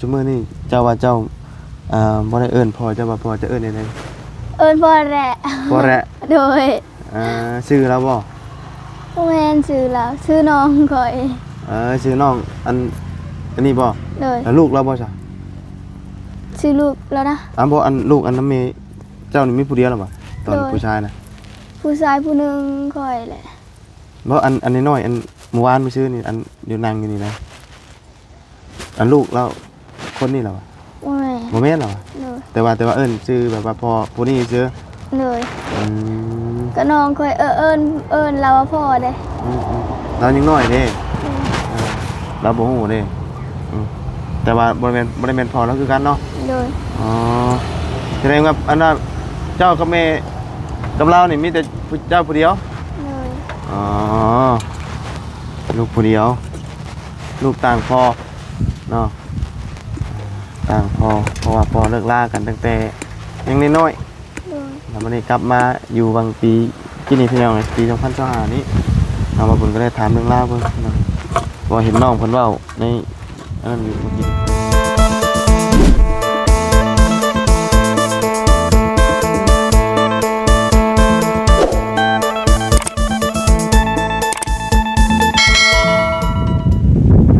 ຊຸມື້ນີ້ເຈົ້າວ່າເຈົ້າ ເອີ່ ບໍ່ໄດ້ເອີ້ນພໍ່ເຈົ້າວ່າພໍ່ ເຈົ້າເອີ້ນແນວໃດ? ເອີ້ນພໍ່ແຫຼະ. ພໍ່ແຫຼະ? ໂດຍ. ເອີ ຊື່ລາວບໍ່? ບໍ່ແມ່ນຊື່ລາວ ຊື່ນ້ອງຂ້ອຍ. ເອີ ຊື່ນ້ອງ ອັນ ອັນນີ້ບໍ່? ໂດຍ. ແລ້ວລູກລາວບໍ່ຊະ? ຊື່ລູກລາວນະ. ອ້າວ ບໍ່ ອັນລູກອັນນຳແມ່ເຈົ້ານີ້ມີຜູ້ດຽວລະບໍ່? ຕອນ ໂດຍ ຜູ້ຊາຍນະ? ຜູ້ຊາຍຜູ້ໜຶ່ງຂ້ອຍແຫຼະ. ບໍ່ ອັນ ອັນນ້ອຍໆ ອັນມື້ວານມື້ຊືນນີ້ ອັນຢູ່ນັ່ງຢູ່ນີ້ນະ? ອັນລູກລາວຄົນນີ້ລະວະ? ບໍ່ແມ່ນ. ບໍ່ແມ່ນລະວະ? ໂດຍ. ແຕ່ວ່າ ແຕ່ວ່າເອີ້ນຊື່ແບບວ່າພໍ່ຜູ້ນີ້ຊື່? ໂດຍ. ອືມ ກໍນ້ອງຂ້ອຍ ເອີ້ນ ເອີ້ນລາວວ່າພໍ່ເດ້. ອືມໆ ລາວຍັງນ້ອຍເດ້. ໂດຍ. ເອີ ລາວບໍ່ຮູ້ເດ້. ອືມ ແຕ່ວ່າບໍ່ໄດ້ແມ່ນ ບໍ່ໄດ້ແມ່ນພໍ່ລາວຄືກັນເນາະ? ໂດຍ. ອໍ ສະແດງວ່າ ອັນນ່າ ເຈົ້າກັບແມ່ກັບລາວນີ້ມີແຕ່ຜູ້ ເຈົ້າຜູ້ດຽວ? ໂດຍ. ອໍ ລູກຜູ້ດຽວ ລູກຕ່າງພໍ່ເນາະ ຕ່າງພໍ່ ເພາະວ່າພໍ່ເລີກລາກັນຕັ້ງແຕ່ຍັງນ້ອຍໆ. ໂດຍ. ແລ້ວບັດນີ້ກັບມາຢູ່ຫວ່າງປີກີ້ນີ້ພີ່ນ້ອງເອີຍ ປີສອງພັນຊາວຫ້ານີ້ ທາງບ່າວບຸນກໍໄດ້ຖາມເລື່ອງລາວເບິ່ງເນາະ ເພາະເຫັນນ້ອງເພິ່ນເວົ້າໃນ ອັນນັ້ນຢູ່ເມື່ອກີ້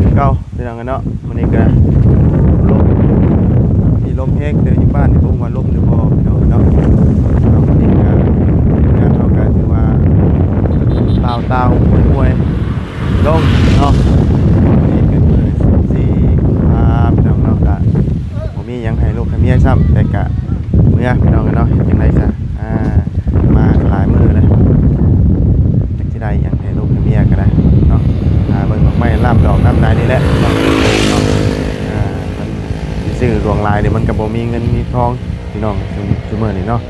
ຄືເກົ່າພີ່ນ້ອງເອີຍເນາະ. ມື້ນີ້ກໍລົມ ມີລົມແຮງເຕີບຢູ່ບ້ານນີ້ ບໍ່ຮູ້ວ່າລົມຫຼືບໍ່ພີ່ນ້ອງເນາະ. ເອົາ ມື້ນີ້ກໍງານເຮົາກໍຖືວ່າລາວຕາວຫ້ວຍໆ ລົງເນາະ. ມື້ນີ້ເປັນມື້ສິບສີ່ ກຸມພາ ພີ່ນ້ອງເນາະ ກະບໍ່ມີຫຍັງໃຫ້ລູກໃຫ້ເມຍຊ້ຳ ແຕ່ກະເມືອພີ່ນ້ອງເນາະ. ເຮັດຈັ່ງໃດຊະ ອ່າ ມາຫຼາຍມື້ແລ້ວ ຈັກຊິໄດ້ຫຍັງໃຫ້ລູກໃຫ້ເມຍກໍໄດ້ເນາະ. ຫາເບິ່ງດອກໄມ້ລາບດອກນ້ຳໃດນີ້ແຫຼະເນາະ ເນາະ. ອ່າ ມັນຊິຊື້ຫຼວງຫຼາຍນີ້ ມັນກໍບໍ່ມີເງິນມີທອງພີ່ນ້ອງ ຊຸ ຊຸມື້ນີ້ເນາະ.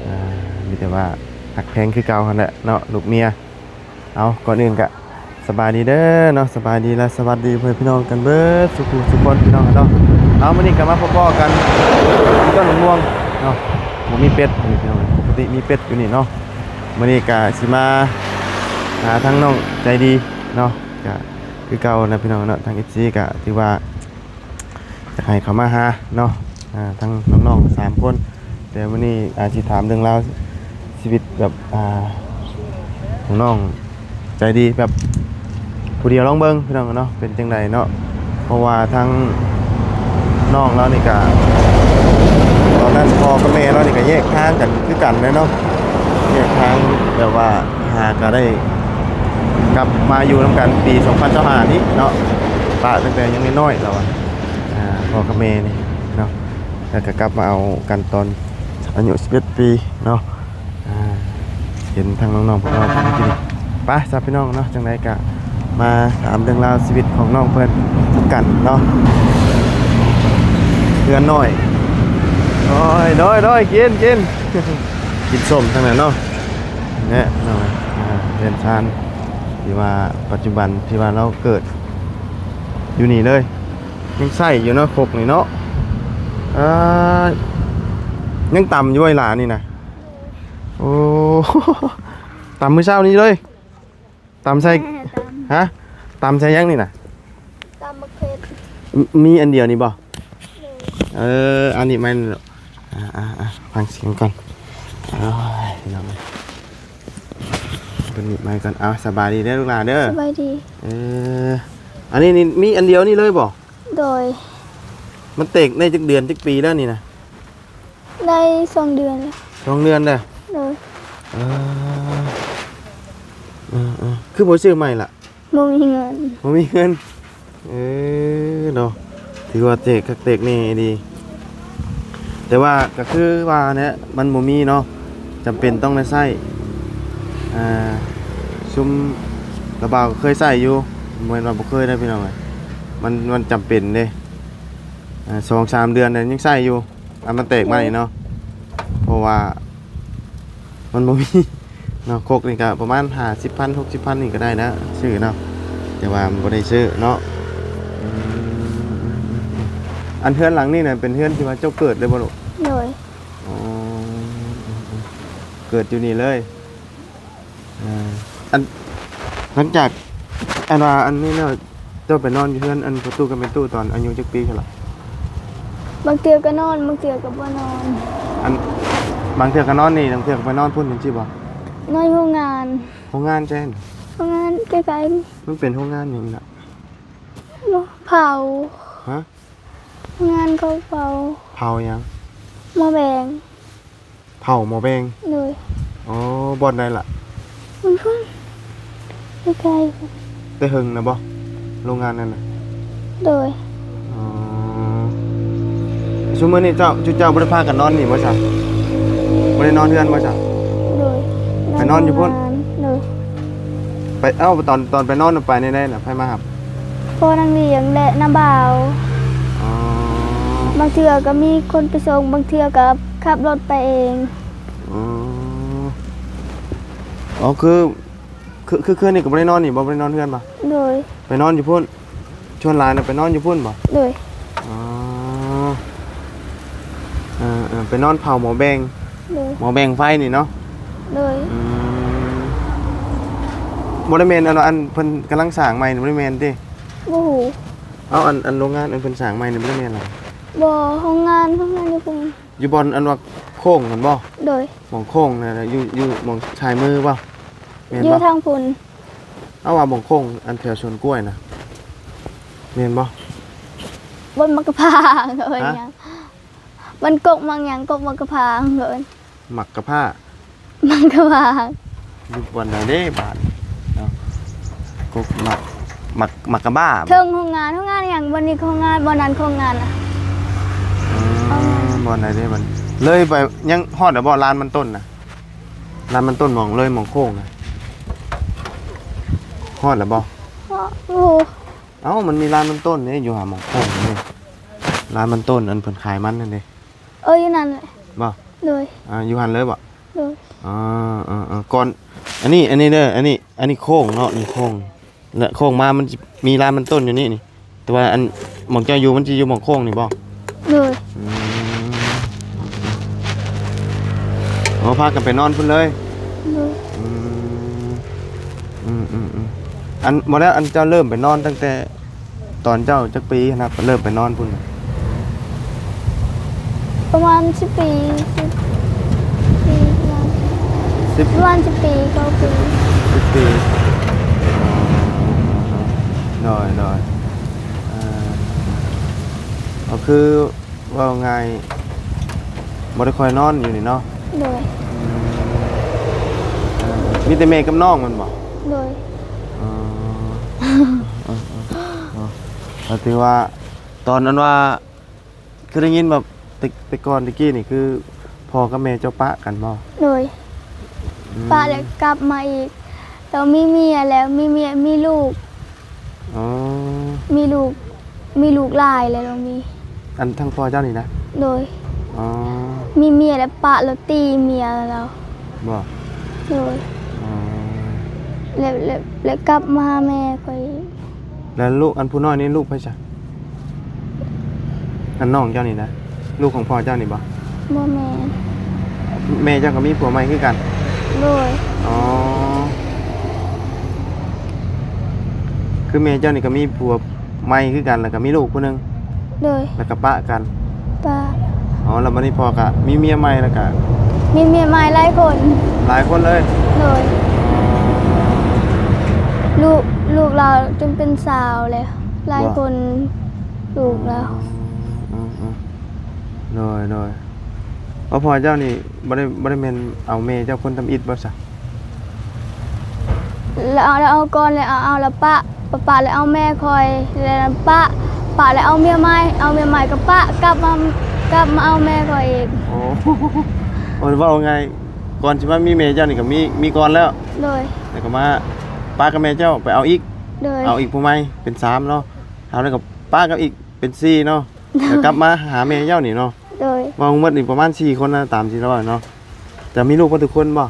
ອ່າ ມີແຕ່ວ່າຮັກແພງຄືເກົ່າຫັ້ນແຫຼະເນາະ ລູກເມຍ. ເອົາ ກ່ອນອື່ນກະສະບາຍດີເດີເນາະ ສະບາຍດີ ແລະ ສະຫວັດດີພໍ່ແມ່ພີ່ນ້ອງກັນເບິດສູ່ຜູ້ສູ່ຄົນພີ່ນ້ອງເນາະ. ເອົາ ມື້ນີ້ກະມາພໍ້ໆກັນ ສວນໝາກມ່ວງເນາະ ບໍ່ມີເປັດມື້ນີ້ພີ່ນ້ອງ ປົກກະຕິມີເປັດຢູ່ນີ້ເນາະ. ມື້ນີ້ກະຊິມາຫາທາງນ້ອງໃຈດີເນາະ ກະຄືເກົ່ານະພີ່ນ້ອງເນາະ. ທາງເອັຟຊີກະຖືວ່າ ຢາກໃຫ້ເຂົ້າມາຫາເນາະ ອ່າ ທັງນ້ອງໆສາມຄົນ ແຕ່ມື້ນີ້ອາດຊິຖາມເລື່ອງລາວຊີວິດແບບ ອ່າ ຂອງນ້ອງໃຈດີແບບຜູ້ດຽວລອງເບິ່ງພີ່ນ້ອງເນາະ ເປັນຈັ່ງໃດເນາະ. ເພາະວ່າທາງນ້ອງລາວນີ້ກະ ຕອນນັ້ນພໍ່ກັບແມ່ລາວນີ້ກະແຍກທາງກັນຄືກັນແຫຼະເນາະ ແຍກທາງແບບວ່າຫາກະໄດ້ກັບມາຢູ່ນຳກັນປີສອງພັນຊາວຫ້ານີ້ເນາະ ປະຕັ້ງແຕ່ຍັງນ້ອຍໆລາວວ່າ ອ່າ ພໍ່ກັບແມ່ນີ້ເນາະ ແລ້ວກໍກັບມາເອົາກັນຕອນອາຍຸສິບເອັດປີເນາະ. ອ່າ ເຫັນທາງນ້ອງໆເພິ່ນເວົ້າກັນເມື່ອກີ້ນີ້ ໄປຊະພີ່ນ້ອງເນາະ ຈັ່ງໃດກໍມາຖາມເລື່ອງລາວຊີວິດຂອງນ້ອງເພິ່ນກັນເນາະ. ເຮືອນນ້ອຍ ໂດຍ ໂດຍ ໂດຍ ກິນ ກິນ ກິນສົ້ມທັງນັ້ນເນາະ ແນະ ພີ່ນ້ອງ ອ່າ ເຮືອນຊານທີ່ວ່າປັດຈຸບັນທີ່ວ່າລາວເກີດຢູ່ນີ້ເລີຍ. ຍັງໃຊ້ຢູ່ເນາະ ຄົກນີ້ເນາະ ອ່າ ຍັງຕຳຢູ່ບໍ່ ອີ່ຫຼ້ານີ້ນະ? ໂອ້ ຕຳມື້ເຊົ້ານີ້ເລີຍ ຕຳໃສ່ ຕຳ ຮະ ຕຳໃສ່ຫຍັງນີ້ນະ? ຕຳບັກເຜັດ ມີ ມີອັນດຽວນີ້ບໍ່? ໂດຍ ເອີ ອັນນີ້ມັນ ອ່າ ອ່າ ອ່າ ຟັງສຽງກ່ອນ ໂອ້ຍ ພີ່ນ້ອງເອີຍ ເພິ່ນມີໄມກ່ອນ. ເອົາ ສະບາຍດີເດີລູກຫຼານເດີ ສະບາຍດີ ເອີ ອັນນີ້ນີ້ມີອັນດຽວນີ້ເລີຍບໍ່? ໂດຍ ມັນແຕກໄດ້ຈັກເດືອນຈັກປີແລ້ວນີ້ນະ? ໄດ້ສອງເດືອນແລ້ວ ສອງເດືອນແລ້ວ ໂດຍ ເອີ ເອີ ເອີ ຄືບໍ່ຊື້ໃໝ່ລະ? ບໍ່ມີເງິນ ບໍ່ມີເງິນ ເອີ ເນາະ ຖືວ່າແຕກຄັກແຕກແນ່ອີ່ຫຼີ ແຕ່ວ່າກໍຄືວ່າແຫຼະ ມັນບໍ່ມີເນາະ ຈຳເປັນຕ້ອງໄດ້ໃຊ້ ອ່າ ຊຸມລາວບ່າວກໍເຄີຍໃຊ້ຢູ່ ບໍ່ແມ່ນວ່າບໍ່ເຄີຍເດ້ພີ່ນ້ອງເອີຍ ມັນ ມັນຈຳເປັນເດ້ ອ່າ ສອງສາມເດືອນແລ້ວຍັງໃຊ້ຢູ່ ອັນມັນແຕກມານີ້ເນາະ ເພາະວ່າມັນບໍ່ມີເນາະ. ຄົກນີ້ກໍປະມານຫ້າສິບພັນ ຫົກສິບພັນນີ້ກໍໄດ້ແລ້ວ ຊື້ເນາະ ແຕ່ວ່າມັນບໍ່ໄດ້ຊື້ເນາະ. ອືມ ອັນເຮືອນຫຼັງນີ້ນະ ເປັນເຮືອນທີ່ວ່າເຈົ້າເກີດເລີຍບໍ່ລູກ? ໂດຍ ອໍ ເກີດຢູ່ນີ້ເລີຍ. ອ່າ ອັນ ຫຼັງຈາກ ອັນວ່າ ອັນນີ້ແລ້ວ ເຈົ້າໄປນອນຢູ່ເຮືອນ ອັນພໍ່ຕູ້ກັບແມ່ຕູ້ຕອນອາຍຸຈັກປີຊັ້ນລະ? ບາງເທື່ອກໍນອນ ບາງເທື່ອກໍບໍ່ນອນ. ອັນ ບາງເທື່ອກໍນອນນີ້ ບາງເທື່ອກໍໄປນອນພຸ້ນ ຈັ່ງຊີ້ບໍ່? ນອນໂຮງງານ. ໂຮງງານໃສ? ໂຮງງານໃກ້ໆນີ້. ມັນເປັນໂຮງງານຫຍັງລະ? ເຜົາ. ຮະ? ໂຮງງານເຂົາເຜົາ. ເຜົາຫຍັງ? ໝໍ້ແບງ. ເຜົາໝໍ້ແບງ. ໂດຍ. ອໍ ບ່ອນໃດລະ? ມັນພຸ້ນ ໃກ້ໆ. ແຕ່ເຫິງນະບໍ່ ໂຮງງານນັ້ນນະ? ໂດຍ. ອໍ ຊຸມື້ນີ້ເຈົ້າ ຈຸເຈົ້າບໍ່ໄດ້ພາກັນນອນນີ້ບໍ່ຊະ? ບໍ່ໄດ້ນອນເຮືອນບໍ່ຊະ? ໂດຍ. ໄປນອນຢູ່ພຸ້ນ? ໂດຍ. ໄປ ເອົ້າ ຕອນ ຕອນໄປນອນນະ ໄປແນວໃດລະ? ໃຜມາຮັບ? ພໍ່ນາງຫຼຽງ ແລະ ນ້າບ່າວ. ອໍ ບາງເທື່ອກໍມີຄົນໄປສົ່ງ ບາງເທື່ອກໍຂັບລົດໄປເອງ. ອໍ ອໍ ຄື ຄື ຄືຄືນນີ້ກໍບໍ່ໄດ້ນອນນີ້ບໍ່? ບໍ່ໄດ້ນອນເຮືອນບໍ່? ໂດຍ. ໄປນອນຢູ່ພຸ້ນ ສ່ວນຫຼາຍນະໄປນອນຢູ່ພຸ້ນບໍ່? ໂດຍ. ອໍ ເອີໆ ໄປນອນເຜົາໝໍ້ແບງ. ໂດຍ. ໝໍ້ແບງໄຟນີ້ເນາະ? ໂດຍ. ອືມ ບໍ່ໄດ້ແມ່ນອັນວ່າ ອັນເພິ່ນກຳລັງສ້າງໃໝ່ນີ້ ບໍ່ໄດ້ແມ່ນຕິ? ບໍ່ຮູ້. ເອົາ ອັນ ອັນໂຮງງານອັນເພິ່ນສ້າງໃໝ່ນີ້ ບໍ່ໄດ້ແມ່ນລະ? ບໍ່ ໂຮງງານ ໂຮງງານຢູ່ພຸ້ນ. ຢູ່ບ່ອນອັນວ່າໂຄ້ງຫັ້ນບໍ່? ໂດຍ. ໝ່ອງໂຄ້ງນະ ຢູ່ ຢູ່ໝ່ອງຊ້າຍມືບໍ່? ແມ່ນບໍ່? ຢູ່ທາງພຸ້ນ. ເອົາວ່າໝ່ອງໂຄ້ງ ອັນແຖວສວນກ້ວຍນະ ແມ່ນບໍ່? ບ່ອນໝາກກະພາ ເອີ້ນຫຍັງ? ມັນກົກໝາກຫຍັງ? ກົກໝາກກະພາ ເອີ້ນ ໝາກກະພາ ໝາກກະພາ. ຢູ່ບ່ອນໃດເດ້ບາດນີ້ເນາະ? ກົກໝາກ ໝາກ ໝາກກະບ້າ. ເທິງໂຮງງານ ໂຮງງານຫຍັງ? ບ່ອນນີ້ໂຮງງານ ບ່ອນນັ້ນໂຮງງານນະ. ອືມ ບ່ອນໃດເດ້ບາດນີ້? ເລີຍໄປ ຍັງຮອດແລ້ວບໍ່ ລານມັນຕົ້ນນະ? ລານມັນຕົ້ນໝ່ອງ ເລີຍໝ່ອງໂຄ້ງນະ ຮອດແລ້ວບໍ່? ຮອດ. ໂອ້ ເອົ້າ ມັນມີລານມັນຕົ້ນເດ້ ຢູ່ຫາໝ່ອງໂຄ້ງເດ້ ລານມັນຕົ້ນ ອັນເພິ່ນຂາຍມັນຫັ້ນເດ້. ເອີ ຢູ່ນັ້ນແຫຼະ. ບໍ່? ໂດຍ. ອ່າ ຢູ່ຫັ້ນເລີຍບໍ່? ໂດຍ. ອໍ ເອີໆ ກ່ອນ ອັນນີ້ ອັນນີ້ເດີ ອັນນີ້ ອັນນີ້ໂຄ້ງເນາະ ນີ້ໂຄ້ງ ແລະ ໂຄ້ງມາມັນຊິມີລານມັນຕົ້ນຢູ່ນີ້ນີ້ ແຕ່ວ່າອັນໝ່ອງເຈົ້າຢູ່ມັນຊິຢູ່ໝ່ອງໂຄ້ງນີ້ບໍ່? ໂດຍ. ອືມ ອໍ ພາກັນໄປນອນພຸ້ນເລີຍ? ໂດຍ. ອືມ ອືມໆໆ ອັນ ບໍ່ແລ້ວ ອັນເຈົ້າເລີ່ມໄປນອນຕັ້ງແຕ່ ຕອນເຈົ້າຈັກປີຫັ້ນນະ ເລີ່ມໄປນອນພຸ້ນ? ປະມານສິບປີ ສິບປີ ປະມານ ສິບ ປະມານສິບປີ ເກົ້າປີ ສິບປີ. ອໍ ໂດຍໆ ເອີ ກໍຄື ເວົ້າງ່າຍ ບໍ່ໄດ້ຄ່ອຍນອນຢູ່ນີ້ເນາະ? ໂດຍ. ອືມ ເອີ ມີແຕ່ແມ່ກັບນ້ອງແມ່ນບໍ່? ໂດຍ. ອໍ ເອີໆ ເອີ ກໍຖືວ່າ ຕອນນັ້ນວ່າ ຄືໄດ້ຍິນວ່າ ແຕ່ ແຕ່ກ່ອນແຕ່ກີ້ນີ້ ຄືພໍ່ກັບແມ່ເຈົ້າປະກັນບໍ່? ໂດຍ. ອືມ ປະແລ້ວກັບມາອີກ ແລ້ວມີເມຍແລ້ວ ມີເມຍ ມີລູກ. ອໍ ມີລູກ ມີລູກຫຼາຍແລ້ວ ລາວມີ ອັນທາງພໍ່ເຈົ້ານີ້ນະ? ໂດຍ. ອໍ ມີເມຍແລ້ວປະ ແລ້ວຕີເມຍລາວ. ບໍ່? ໂດຍ. ອໍ ແລ້ວ ແລ້ວ ແລ້ວກັບມາຫາແມ່ຂ້ອຍ. ແລ້ວລູກ ອັນຜູ້ນ້ອຍນີ້ລູກໃຜຊະ? ອັນນ້ອງເຈົ້ານີ້ນະ ລູກຂອງພໍ່ເຈົ້ານີ້ບໍ່? ບໍ່ແມ່ນ. ແມ່ເຈົ້າກໍມີຜົວໃໝ່ຄືກັນ? ໂດຍ. ອໍ ຄືແມ່ເຈົ້ານີ້ກໍມີຜົວໃໝ່ຄືກັນ ແລ້ວກໍມີລູກຜູ້ໜຶ່ງ? ໂດຍ. ແລ້ວກໍປະກັນ? ປະ. ອໍ ແລ້ວບັດນີ້ພໍ່ກໍມີເມຍໃໝ່ ແລ້ວກໍ ມີເມຍໃໝ່ຫຼາຍຄົນ. ຫຼາຍຄົນເລີຍ? ໂດຍ. ອໍ ລູກ ລູກລາວຈົນເປັນສາວແລ້ວ ຫຼາຍຄົນ. ລູກລາວ. ອືມໆ ໂດຍໆ. ເອົາ ພໍ່ເຈົ້ານີ້ບໍ່ໄດ້ ບໍ່ໄດ້ແມ່ນເອົາແມ່ເຈົ້າຄົນທຳອິດບໍ່ຊະ? ລະເອົາ ລະເອົາກ່ອນ ລະເອົາ ເອົາລະປະ ປະ ປະລະເອົາແມ່ຂ້ອຍ ລະປະ ປະລະເອົາເມຍໃໝ່ ເອົາເມຍໃໝ່ກໍປະ ກັບມາ ກັບມາເອົາແມ່ຂ້ອຍອີກ. ໂອ້ ໂອ້ ເວົ້າງ່າຍ ກ່ອນຊິມາມີແມ່ເຈົ້ານີ້ກໍມີ ມີກ່ອນແລ້ວ. ໂດຍ. ແລ້ວກໍມາປະກັບແມ່ເຈົ້າໄປເອົາອີກ. ໂດຍ. ເອົາອີກຜູ້ໃໝ່ເປັນສາມເນາະ ເອົາແລ້ວກໍປະກັບອີກເປັນສີ່ເນາະ. ແລ້ວກັບມາຫາແມ່ເຈົ້ານີ້ເນາະ. ໂດຍ. ເວົ້າໝົດນີ້ປະມານສີ່ຄົນນະ ຕາມທີ່ລາວເວົ້າເນາະ. ຈະມີລູກເບິດທຸກຄົນບໍ່?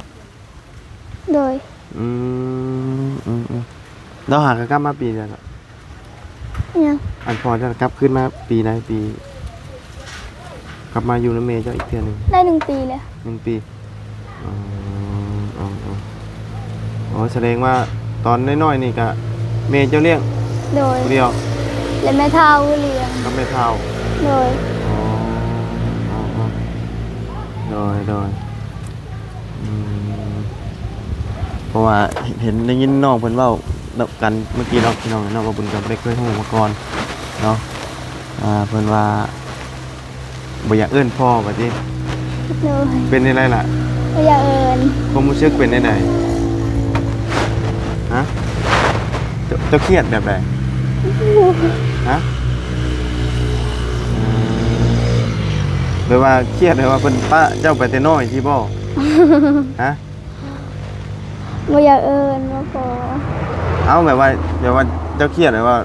ໂດຍ. ອືມ ອືມໆ ລາວຫາກໍກັບມາປີໃດລະ? ຫຍັງ? ອັນພໍ່ເຈົ້າກັບຄືນມາປີໃດ? ປີ ກັບມາຢູ່ນຳແມ່ເຈົ້າອີກເທື່ອໜຶ່ງ ໄດ້ໜຶ່ງປີແລ້ວ. ໜຶ່ງປີ. ອືມ ອໍ ອໍ ສະແດງວ່າຕອນນ້ອຍໆນີ້ກະແມ່ເຈົ້າລ້ຽງ? ໂດຍ. ຜູ້ດຽວ? ແລະແມ່ເຖົ້າລ້ຽງ. ກັບແມ່ເຖົ້າ? ໂດຍ. ອໍ ໂດຍ ໂດຍ ອືມ ເພາະວ່າເຫັນ ໄດ້ຍິນນ້ອງເພິ່ນເວົ້າກັນເມື່ອກີ້ເນາະ ພີ່ນ້ອງເນາະ ວ່າບຸນກໍບໍ່ໄດ້ເຄີຍຮູ້ມາກ່ອນເນາະ ອ່າ ເພິ່ນວ່າບໍ່ຢາກເອີ້ນພໍ່ວ່າຕິ? ໂດຍ ເປັນຈັ່ງໃດລະ? ບໍ່ຢາກເອີ້ນ. ຄວາມຮູ້ສຶກເປັນຈັ່ງໃດ? ຮະ? ເຈົ້າ ເຈົ້າຄຽດແບບໃດ? ຮະ? ເອີ ແບບວ່າຄຽດແບບວ່າເພິ່ນປະເຈົ້າໄປແຕ່ນ້ອຍຊີ້ບໍ່? ຮະ? ບໍ່ຢາກເອີ້ນວ່າພໍ່. ເອົ້າ ແບບວ່າ ແບບວ່າເຈົ້າຄຽດແບບວ່າ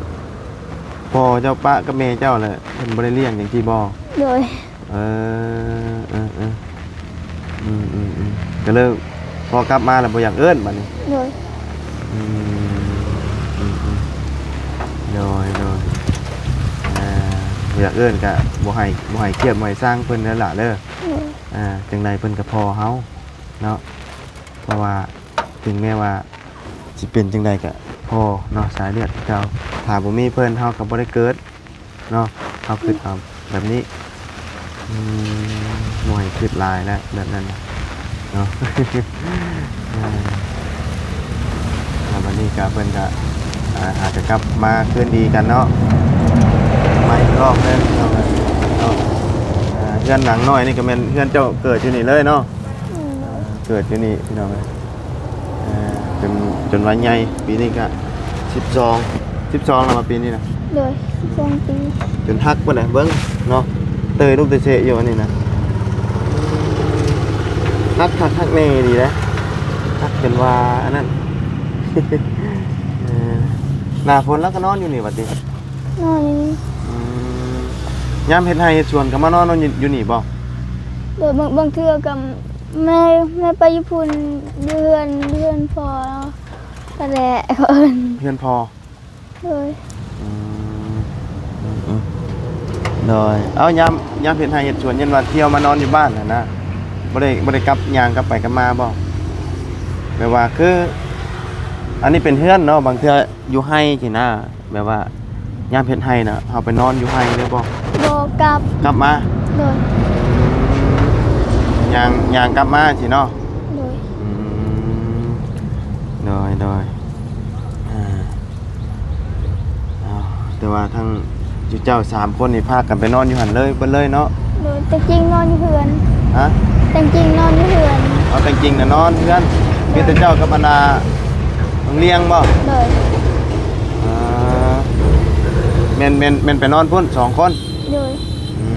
ພໍ່ເຈົ້າປະກັບແມ່ເຈົ້າແຫຼະ ເພິ່ນບໍ່ໄດ້ລ້ຽງຈັ່ງຊີ້ບໍ່? ໂດຍ. ເອີ ເອີ ເອີ ອືມ ອືມ ອືມ ກໍເລີຍພໍກັບມາແລ້ວບໍ່ຢາກເອີ້ນບາດນີ້? ໂດຍ ອືມ ອືມ ອືມ ໂດຍ ໂດຍ ອ່າ ບໍ່ຢາກເອີ້ນກະບໍ່ໃຫ້ ບໍ່ໃຫ້ຄຽດ ບໍ່ໃຫ້ຊັງເພິ່ນເດີຫຼ້າເດີ. ໂດຍ ອ່າ ຈັ່ງໃດເພິ່ນກະພໍ່ເຮົາເນາະ ເພາະວ່າເຖິງແມ້ວ່າຊິເປັນຈັ່ງໃດກະພໍ່ເນາະ ສາຍເລືອດຄືເກົ່າ ຖ້າບໍ່ມີເພິ່ນເຮົາກະບໍ່ໄດ້ເກີດ ເນາະ ເຮົາຄິດເອົາແບບນີ້ ອືມ ບໍ່ໃຫ້ຄິດຫຼາຍແລ້ວແບບນັ້ນນະເນາະ ອ່າ ບາດນີ້ກະເພິ່ນກະ ອ່າ ອາດຈະກັບມາຄືນດີກັນເນາະ ມາອີກຮອບໜຶ່ງເນາະ ເນາະ ອ່າ ເຮືອນຫຼັງນ້ອຍນີ້ກະແມ່ນເຮືອນເຈົ້າເກີດຢູ່ນີ້ເລີຍເນາະ? ອືມ ເກີດຢູ່ນີ້ພີ່ນ້ອງເອີຍ. ເອີ ຈົນ ຈົນວ່າໃຫຍ່ ປີນີ້ກະສິບສອງ ສິບສອງແລ້ວວ່າປີນີ້ນະ? ໂດຍ ສິບສອງປີ. ຈົນຮັກພຸ້ນນະ ເບິ່ງເນາະ ເຕີຍລູກເຕະເຊະຢູ່ອັນນີ້ນະ ຮັກຄັກຮັກແນ່ອີ່ຫຼີເດ້ ຮັກຈົນວ່າອັນນັ້ນ ເອີ ໜ້າຝົນລາວກະນອນຢູ່ນີ້ຫວາຕິ? ນອນຢູ່ນີ້. ອືມ ຍາມເຮັດໄຮ່ເຮັດສວນກະມານອນຢູ່ ຢູ່ນີ້ບໍ່? ໂດຍ ບາງ ບາງເທື່ອກະ ແມ່ ແມ່ໄປຢູ່ພຸ້ນ ຢູ່ເຮືອນ ຢູ່ເຮືອນພໍ່ ປະແດະ ເຂົາເອີ້ນ ເຮືອນພໍ່. ໂດຍ ອືມ ອືມ ອືມ ໂດຍ ເອົ້າ ຍາມ ຍາມເຮັດໄຮ່ເຮັດສວນ ຢ້ານວ່າທ່ຽວມານອນຢູ່ບ້ານຫັ້ນນະ ບໍ່ໄດ້ ບໍ່ໄດ້ກັບ ຍ່າງກັບໄປກັບມາບໍ່? ແບບວ່າຄື ອັນນີ້ເປັນເຮືອນເນາະ ບາງເທື່ອຢູ່ໄຮ່ຊີ້ນະ ແບບວ່າຍາມເຮັດໄຮ່ນະ ເຮົາໄປນອນຢູ່ໄຮ່ເລີຍບໍ່? ບໍ່ ກັບ ກັບມາ. ໂດຍ ຍ່າງ ຍ່າງກັບມາຊີ້ເນາະ. ໂດຍ ອືມ ໂດຍ ໂດຍ ອ່າ ເອົາ ແຕ່ວ່າທັງເຈົ້າສາມຄົນນີ້ພາກັນໄປນອນຢູ່ຫັ້ນເລີຍ ເບິດເລີຍເນາະ? ໂດຍ ແຕ່ຈິງນອນຢູ່ເຮືອນ. ຮະ? ແຕ່ຈິງນອນຢູ່ເຮືອນ. ເອົາ ແຕ່ຈິງນະນອນເຮືອນ ໂດຍ ມີແຕ່ເຈົ້າກັບບັນດານ້ອງລ້ຽງບໍ່? ໂດຍ ອ່າ ແມ່ນ ແມ່ນ ແມ່ນໄປນອນພຸ້ນສອງຄົນ? ໂດຍ ອື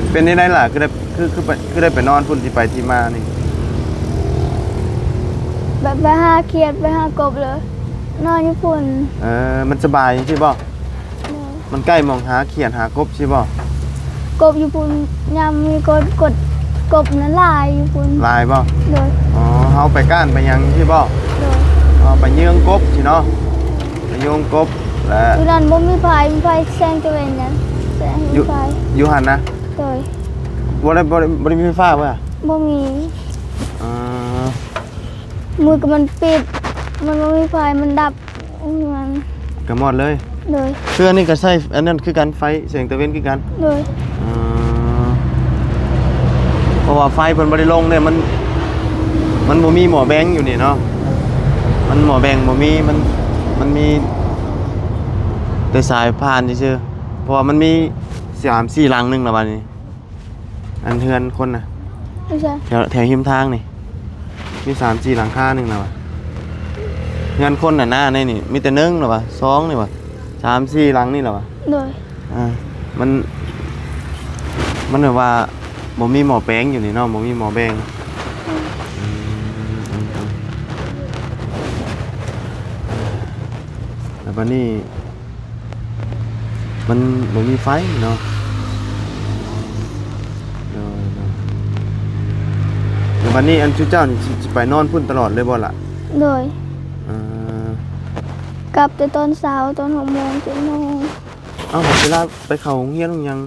ມ ເປັນຈັ່ງໃດລະ ຄືໄດ້ ຄື ຄືໄປ ຄືໄດ້ໄປນອນພຸ້ນ ທີ່ໄປທີ່ມານີ້? ແບບໄປຫາຂຽດ ໄປຫາກົບ ແລ້ວນອນຢູ່ພຸ້ນ. ເອີ ມັນສະບາຍຈັ່ງຊີ້ບໍ່? ໂດຍ ມັນໃກ້ໝ່ອງຫາຂຽດຫາກົບຊີ້ບໍ່? ກົບຢູ່ພຸ້ນ ຍາມມີກົບ ກົບ ກົບນັ້ນຫຼາຍຢູ່ພຸ້ນ. ຫຼາຍບໍ່? ໂດຍ ອໍ ເຮົາໄປກ້ານໄປຫຍັງຊີ້ບໍ່? ໂດຍ ອໍ ໄປເຍືອງກົບຊີ້ເນາະ ໄປເຍືອງກົບ ແລະ ຢູ່ນັ້ນບໍ່ມີໄຟ ມີໄຟແສງຕາເວັນນະ ແສງ ຢູ່ ມີໄຟ ຢູ່ຫັ້ນນະ? ໂດຍ ບໍ່ໄດ້ ບໍ່ໄດ້ ບໍ່ໄດ້ມີໄຟຟ້າບໍ່? ບໍ່ມີ. ອ່າ ມື້ກະມັນປິດ ມັນບໍ່ມີໄຟ ມັນດັບ ມັນກະມອດເລີຍ. ໂດຍ ເຮືອນນີ້ກະໃຊ້ອັນນັ້ນຄືກັນ ໄຟແສງຕາເວັນຄືກັນ. ໂດຍ ອ່າ ເພາະວ່າໄຟເພິ່ນບໍ່ໄດ້ລົງເດ້ ມັນ ມັນບໍ່ມີໝໍ້ແບງຢູ່ນີ້ເນາະ ມັນໝໍ້ແບງບໍ່ມີ ມັນ ມັນມີແຕ່ສາຍຜ່ານຊື່ໆ ເພາະວ່າມັນມີສາມສີ່ຫຼັງໜຶ່ງລະບາດນີ້ ອັນເຮືອນຄົນນະ ຢູ່ໃສ? ແຖວ ແຖວຮິມທາງນີ້ ມີສາມສີ່ຫຼັງຄາໜຶ່ງລະວ່າ ເຮືອນຄົນນະ ໃນນີ້ມີແຕ່ໜຶ່ງລະວ່າ ສອງນີ້ວ່າ ສາມສີ່ຫຼັງນີ້ລະວ່າ. ໂດຍ ອ່າ ມັນ ມັນແບບວ່າບໍ່ມີໝໍ້ແປງຢູ່ນີ້ເນາະ ບໍ່ມີໝໍ້ແບງ. ອືມ ອືມ ອືມ ແລ້ວບາດນີ້ ມັນບໍ່ມີໄຟເນາະ. ໂດຍ ໂດຍ ແລ້ວບາດນີ້ ອັນ ຊຸມເຈົ້ານີ້ ຊິ ຊິໄປນອນພຸ້ນຕະຫຼອດເລີຍບໍ່ລະ? ໂດຍ ເອີ ກັບແຕ່ຕອນເຊົ້າ ຕອນຫົກໂມງ ເຈັດໂມງ. ເອົ້າ ເວລາໄປເຂົ້າໂຮງຮຽນຫຍັງ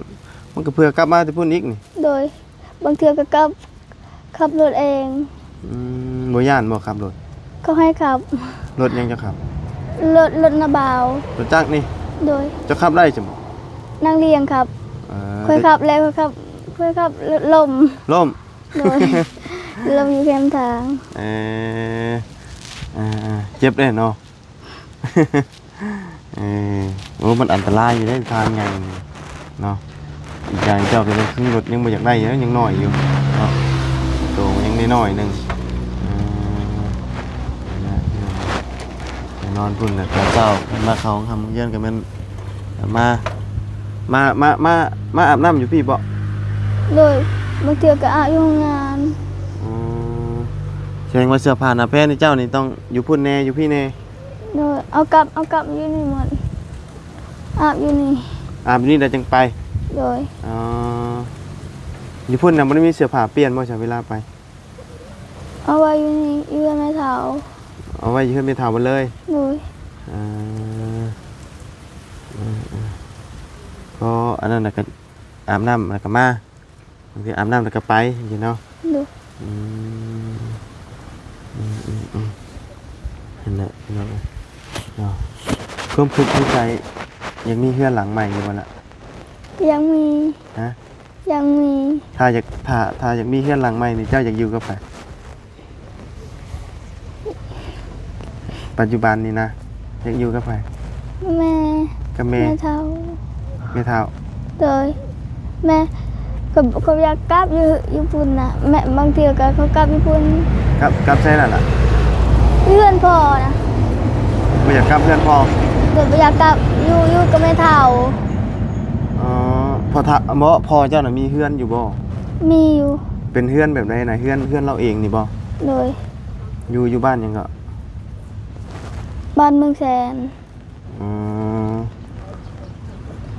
ມັນກະເພື່ອກັບມາແຕ່ພຸ້ນອີກນີ້? ໂດຍ ບາງເທື່ອກະກັບ ຂັບລົດເອງ. ອືມ ບໍ່ຢ້ານບໍ່ຂັບລົດ? ເຂົາໃຫ້ຂັບ. ລົດຫຍັງເຈົ້າຂັບ? ລົດ ລົດນ້າບ່າວ. ລົດຈັກນີ້? ໂດຍ ເຈົ້າຂັບໄດ້ຊັ້ນບໍ່? ນາງລ້ຽງຂັບ. ເອີ ຂ້ອຍຂັບແລ້ວ ຂ້ອຍຂັບ ເພື່ອຂັບລົມ ລົ້ມ ໂດຍ ລົ້ມຢູ່ແຄມທາງ. ເອີ ອ່າໆ ເຈັບເດ້ເນາະ. ເອີ ໂອ້ ມັນອັນຕະລາຍຢູ່ເດ້ທາງໃຫຍ່ນີ້ເນາະ. ອີກຢ່າງເຈົ້າກໍຍັງ ຂີ່ລົດຍັງບໍ່ຢາກໄດ້ຢູ່ ຍັງນ້ອຍຢູ່ເນາະ ໂຕມັນຍັງນ້ອຍໆໜຶ່ງ. ເອີ ນອນພຸ້ນແຫຼະ ຕອນເຊົ້າມາເຂົ້າໂຮງຮຽນກໍແມ່ນມາ ມາ ມາ ມາ ມາອາບນ້ຳຢູ່ພີ້ບໍ? ໂດຍ ບາງເທື່ອກໍອາບຢູ່ໂຮງງານ. ອໍ ສະແດງວ່າເສື້ອຜ້າໜ້າແພນເຈົ້ານີ້ຕ້ອງຢູ່ພຸ້ນແດ່ ຢູ່ພີ້ແດ່. ໂດຍ ເອົາກັບ ເອົາກັບຢູ່ນີ້ໝົດ ອາບຢູ່ນີ້ ອາບຢູ່ນີ້ແລ້ວຈຶ່ງໄປ. ໂດຍ ອໍ ຢູ່ພຸ້ນນະບໍ່ໄດ້ມີເສື້ອຜ້າປ່ຽນບໍ່ຊະເວລາໄປ? ເອົາໄວ້ຢູ່ນີ້ ຢູ່ເຮືອນແມ່ເຖົ້າ. ເອົາໄວ້ຢູ່ເຮືອນແມ່ເຖົ້າໝົດເລີຍ. ໂດຍ ເອີ ເອີ ເອີ ກໍອັນນັ້ນນະ ກໍອາບນ້ຳແລ້ວກໍມາ ບາງທີອາບນ້ຳແລ້ວກໍໄປຈັ່ງຊີ້ເນາະ. ໂດຍ ອືມ ອືມໆໆ ຫັ້ນແຫຼະພີ່ນ້ອງເອີຍເນາະ. ຄວາມຄິດໃນໃຈ ຢາກມີເຮືອນຫຼັງໃໝ່ຢູ່ບໍ່ລະ? ຢາກມີ. ຮະ? ຢາກມີ. ຖ້າຢາກ ຖ້າ ຖ້າຢາກມີເຮືອນຫຼັງໃໝ່ນີ້ ເຈົ້າຢາກຢູ່ກັບໃຜ? ປັດຈຸບັນນີ້ນະ ຢາກຢູ່ກັບໃຜ? ແມ່. ກັບແມ່? ແມ່ເຖົ້າ. ແມ່ເຖົ້າ. ໂດຍ ແມ່ ເຂົາ ເຂົາຢາກກັບຢູ່ ຢູ່ພຸ້ນນະ ແມ່ ບາງເທື່ອກໍເຂົາກັບຢູ່ພຸ້ນ. ກັບ ກັບໃສລະລະ? ເຮືອນພໍ່ນະ. ບໍ່ຢາກກັບເຮືອນພໍ່? ໂດຍ ບໍ່ຢາກກັບ ຢູ່ ຢູ່ກັບແມ່ເຖົ້າ. ອໍ ພໍ່ເຖົ້າ ບໍ່ ພໍ່ເຈົ້ານະມີເຮືອນຢູ່ບໍ່? ມີຢູ່. ເປັນເຮືອນແບບໃດນະ? ເຮືອນ ເຮືອນລາວເອງນີ້ບໍ່? ໂດຍ. ຢູ່ ຢູ່ບ້ານຫຍັງເກາະ? ບ້ານເມືອງແສນ.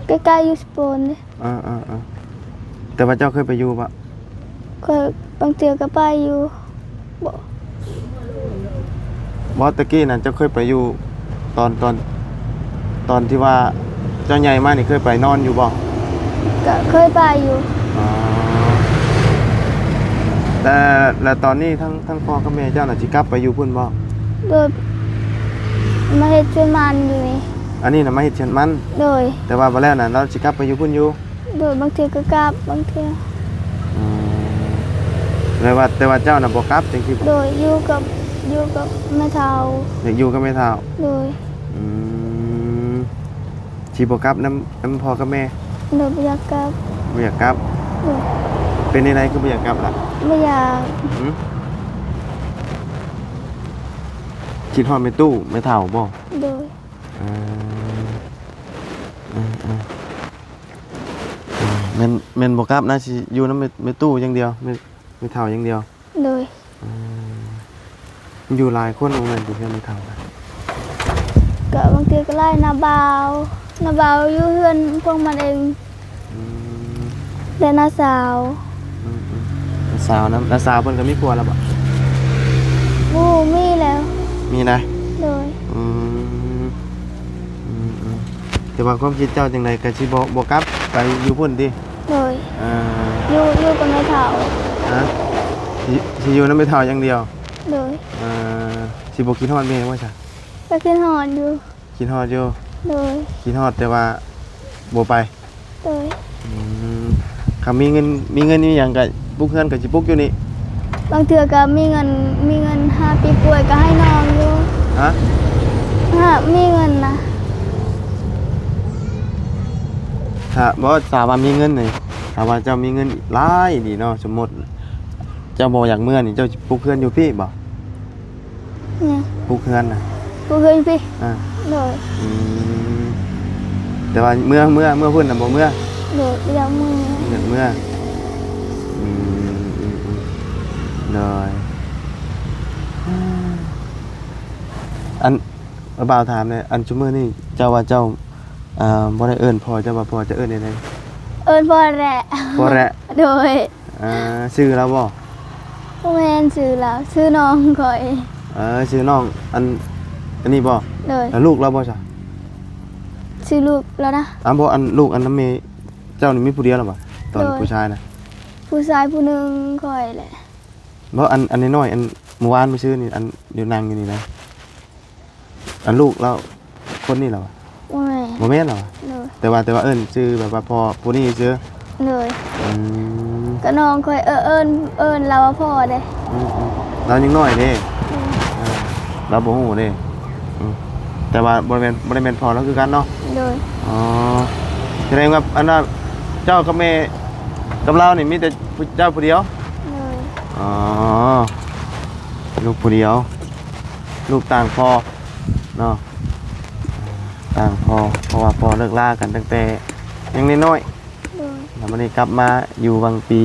ອໍ ໃກ້ໆຢູ່ສະໂປນເດ້. ເອີໆ ແຕ່ວ່າເຈົ້າເຄີຍໄປຢູ່ບໍ່? ເຄີຍ ບາງເທື່ອກໍໄປຢູ່. ບໍ່ ບໍ່ ແຕ່ກີ້ນັ້ນເຈົ້າເຄີຍໄປຢູ່ ຕອນ ຕອນ ຕອນທີ່ວ່າເຈົ້າໃຫຍ່ມານີ້ ເຄີຍໄປນອນຢູ່ບໍ່? ກໍເຄີຍໄປຢູ່. ອໍ ແຕ່ ແລ້ວຕອນນີ້ທັງ ທັງພໍ່ກັບແມ່ເຈົ້ານະ ຊິກັບໄປຢູ່ພຸ້ນບໍ່? ໂດຍ ມາເຮັດສວນມັນຢູ່ນີ້. ອັນນີ້ນະມາເຮັດສວນມັນ? ໂດຍ. ແຕ່ວ່າບໍ່ແລ້ວນະ ລາວຊິກັບໄປຢູ່ພຸ້ນຢູ່? ໂດຍ ບາງເທື່ອກໍກັບ ບາງເທື່ອ. ອືມ ແຕ່ວ່າ ແຕ່ວ່າເຈົ້ານະບໍ່ກັບຈັ່ງຊີ້ບໍ? ໂດຍ ຢູ່ກັບ ຢູ່ກັບແມ່ເຖົ້າ. ຢາກຢູ່ກັບແມ່ເຖົ້າ? ໂດຍ. ອືມ ຊິບໍ່ກັບນຳ ນຳພໍ່ກັບແມ່? ໂດຍ ບໍ່ຢາກກັບ. ບໍ່ຢາກກັບ? ໂດຍ. ເປັນແນວໃດຄືບໍ່ຢາກກັບລະ? ບໍ່ຢາກ. ຫື? ຄິດຮອດແມ່ຕູ້ ແມ່ເຖົ້າບໍ? ໂດຍ. ເອີ ເອີ ເອີ ແມ່ນ ແມ່ນບໍ່ກັບນະ ຊິຢູ່ນຳແມ່ ແມ່ຕູ້ຢ່າງດຽວ ແມ່ ແມ່ເຖົ້າຢ່າງດຽວ. ໂດຍ. ເອີ ຢູ່ຫຼາຍຄົນບໍ່ແມ່ນຕິ ເຮືອນແມ່ເຖົ້ານະ? ກໍບາງເທື່ອກໍຫຼາຍ ນ້າບ່າວ ນ້າບ່າວຢູ່ເຮືອນພວກມັນເອງ. ອືມ ແລະນ້າສາວ. ອືມໆ ນ້າສາວນຳ ນ້າສາວເພິ່ນກໍມີຜົວແລ້ວບໍ? ບໍ່ ມີແລ້ວ. ມີນະ? ໂດຍ. ອືມ ອືມໆ ແຕ່ວ່າຄວາມຄິດເຈົ້າຈັ່ງໃດ ກໍຊິບໍ່ ບໍ່ກັບໄປຢູ່ພຸ້ນຕິ? ໂດຍ. ເອີ ຢູ່ ຢູ່ກັບແມ່ເຖົ້າ. ຮະ? ຊິ ຊິຢູ່ນຳແມ່ເຖົ້າຢ່າງດຽວ? ໂດຍ. ເອີ ຊິບໍ່ຄິດຮອດແມ່ບໍ່ຊະ? ກໍຄິດຮອດຢູ່. ຄິດຮອດຢູ່? ໂດຍ. ຄິດຮອດແຕ່ວ່າບໍ່ໄປ? ໂດຍ. ອືມ ຄັນມີເງິນ ມີເງິນມີຫຍັງກໍປຸກເຮືອນກໍຊິປຸກຢູ່ນີ້? ບາງເທື່ອກໍມີເງິນ ມີເງິນຫາປີປ່ວຍກໍໃຫ້ນ້ອງຢູ່. ຮະ? ຫາມີເງິນນະ. ຖ້າບໍ່ ຖ້າວ່າມີເງິນນີ້ ຖ້າວ່າເຈົ້າມີເງິນຫຼາຍນີ້ເນາະ ສົມມຸດເຈົ້າບໍ່ຢາກເມືອນີ້ ເຈົ້າຊິປຸກເຮືອນຢູ່ພີ້ບໍ່? ຫຍັງ? ປຸກເຮືອນນະ. ປຸກເຮືອນຢູ່ພີ້? ອ່າ. ໂດຍ. ອືມ ແຕ່ວ່າເມືອ ເມືອ ເມືອພຸ້ນນະບໍ່ເມືອ? ໂດຍ ບໍ່ຢາກເມືອ. ບໍ່ຢາກເມືອ. ອືມ ອືມ ອືມ ໂດຍ. ອັນ ບ່າວຖາມແດ່ ອັນຊຸມື້ນີ້ເຈົ້າວ່າເຈົ້າ ອ່າ ບໍ່ໄດ້ເອີ້ນພໍ່ເຈົ້າວ່າພໍ່ ເຈົ້າເອີ້ນແນວໃດ? ເອີ້ນພໍ່ແຫຼະ. ພໍ່ແຫຼະ? ໂດຍ. ເອີ ຊື່ລາວບໍ່? ບໍ່ແມ່ນຊື່ລາວ ຊື່ນ້ອງຂ້ອຍ. ເອີ ຊື່ນ້ອງ ອັນ ອັນນີ້ບໍ່? ໂດຍ. ແລ້ວລູກລາວບໍ່ຊະ? ຊື່ລູກລາວນະ. ອ້າ ບໍ່ ອັນລູກອັນນຳແມ່ເຈົ້ານີ້ມີຜູ້ດຽວລະບໍ່? ຕອນ ໂດຍ ຜູ້ຊາຍນະ? ຜູ້ຊາຍຜູ້ໜຶ່ງຂ້ອຍແຫຼະ. ບໍ່ ອັນ ອັນນ້ອຍໆ ອັນມື້ວານມື້ຊືນນີ້ ອັນຢູ່ນັ່ງຢູ່ນີ້ນະ? ອັນລູກລາວຄົນນີ້ລະວະ? ບໍ່ແມ່ນ. ບໍ່ແມ່ນລະວະ? ໂດຍ. ແຕ່ວ່າ ແຕ່ວ່າເອີ້ນຊື່ແບບວ່າພໍ່ຜູ້ນີ້ຊື່? ໂດຍ. ອືມ ກໍນ້ອງຂ້ອຍເອີ້ນ ເອີ້ນລາວວ່າພໍ່ເດ້. ອືມໆ ລາວຍັງນ້ອຍເດ້. ໂດຍ. ເອີ ລາວບໍ່ຮູ້ເດ້. ອືມ ແຕ່ວ່າບໍ່ໄດ້ແມ່ນ ບໍ່ໄດ້ແມ່ນພໍ່ລາວຄືກັນເນາະ. ໂດຍ. ອໍ ສະແດງວ່າ ອັນນ່າ ເຈົ້າກັບແມ່ກັບລາວນີ້ມີແຕ່ຜູ້ ເຈົ້າຜູ້ດຽວ? ໂດຍ. ອໍ ລູກຜູ້ດຽວ ລູກຕ່າງພໍ່ເນາະ ຕ່າງພໍ່ ເພາະວ່າພໍ່ເລີກລາກັນຕັ້ງແຕ່ຍັງນ້ອຍໆ. ໂດຍ. ແລ້ວບັດນີ້ກັບມາຢູ່ຫວ່າງປີ